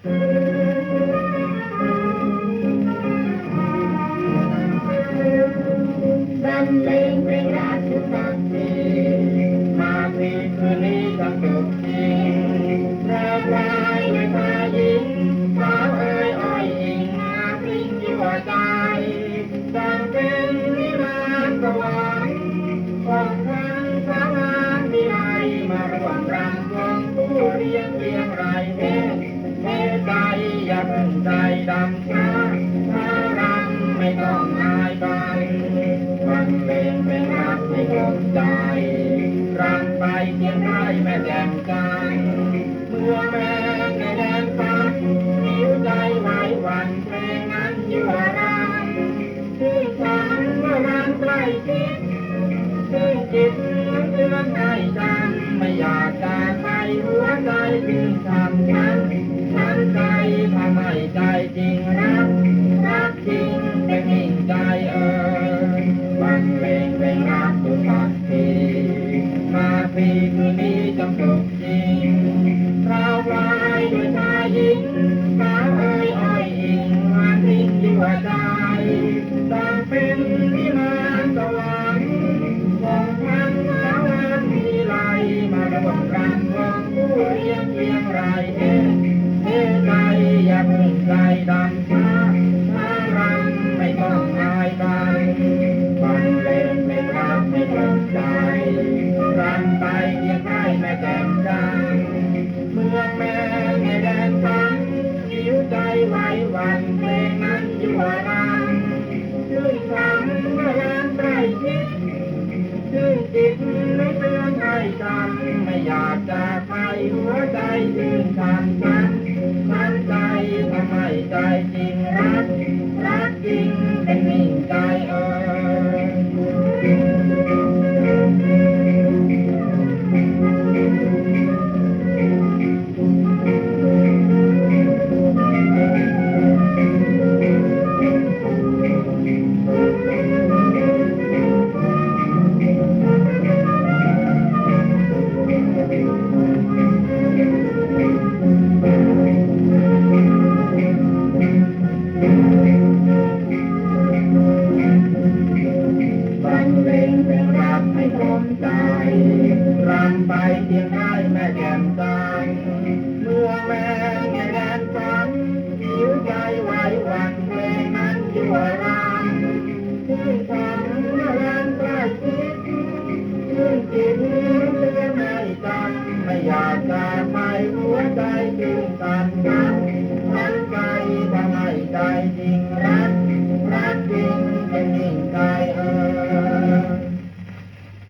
ບັນເລງເພງລັກທຸກສັກສີ ມາປີຄືນນີ້ຕ້ອງສຸກຈິງ ແລກລາຍດ້ວຍຊາຍຍິງ ສາວເອີຍອ້ອຍອີງ ມາສິງຢູ່ຫົວໃຈ ດັ່ງເປັນວິມານສະຫວັນ ຂອງທັງສາວງາມວິໄລ ມາຮ່ວມລຳວົງຜູ້ລຽງລຽງໄລເພງ ໃນໃຈຢ່າເພິ່ງໃຈດຳຊ້າ ມາລຳໄມ່ຕ້ອງອາຍກັນ ບັນເລງເພງຮັກໃຫ້ສົມໃຈ ລຳໄປຄຽງໃກ້ແມ່ແຈ່ມຈັນ ເມືອງແມງໃນແດນຝັນ ມີໃຈໄຫວຫວັ່ນ ເພງນັ້ນຢູ່ອາລາມ ຊື່ນຊ່ຳເມື່ອລຳໃກ້ຊິດ ຊື່ນຈິດເມືອງໃຫ້ຈຳ ໄມ່ຢາກຈາກໄປຫົວໃຈຊື່ນຊ່ຳ ຊ້ຳໃຈ ຖ້າໄມ່ໃຈຈິງຮັກ ຮັກຈິງເປັນຍິ່ງໃຈເອີຍ ບັນເລງເພງຮັກສຸສັກສີ ມາປີຄືນນີ້ຕ້ອງສຸກ ຈິງ ລາວລາຍດ້ວຍຊາຍຍິງ ສາວເອີຍອ້ອຍອີງ ມາສິງຢູ່ຫົວໃຈ ດັ່ງເປັນວິມານສະຫວັນ ຂອງທັງສາວງາມວິໄລ ມາຮ່ວມລຳວົງຜູ້ລຽງລຽງໄລເພງ ໃນໃຈຢ່າເພິ່ງໃຈດຳ ມາລຳໄມ່ຕ້ອງອາຍກັນ ບັນເລງເພງຮັກໃຫ້ສົມໃຈ ລຳໄປຄຽງໃກ້ແມ່ແຈ່ມຈັນ ເມືອງແມງໃນແດນຝັນ ມີໃຈໄຫວຫວັ່ນ ເພງນັ້ນຢູ່ອາລາມ ຊື່ນຊ່ຳເມື່ອລຳໃກ້ຊິດ ຊື່ນຈິດໃນເມືອງໃຫ້ຈຳ ໄມ່ຢາກຈາກໄປຫົວໃຈຊື່ນຊ່ຳ ຊ້ຳ ຊ້ຳໃຈ ຖ້າໄມ່ໃຈຈິງຮັກ ຮັກຈິງເປັນຍິ່ງໃຈເອີຍ ບັນເລງເພງຮັກໃຫ້ສົມໃຈ ລຳໄປຄຽງໃກ້ແມ່ແຈ່ມຈັນ ເມືອງແມງໃນແດນຝັນ ມີໃຈໄຫວຫວັ່ນ ເພງນັ້ນຢູ່ອາລາມ ຊື່ນຊ່ຳເມື່ອລຳໃກ້ຊິດ ຊື່ນຈິດເມືອງໃຫ້ຈຳ ໄມ່ຢາກຈາກໄປຫົວໃຈຊື່ນຊ່ຳ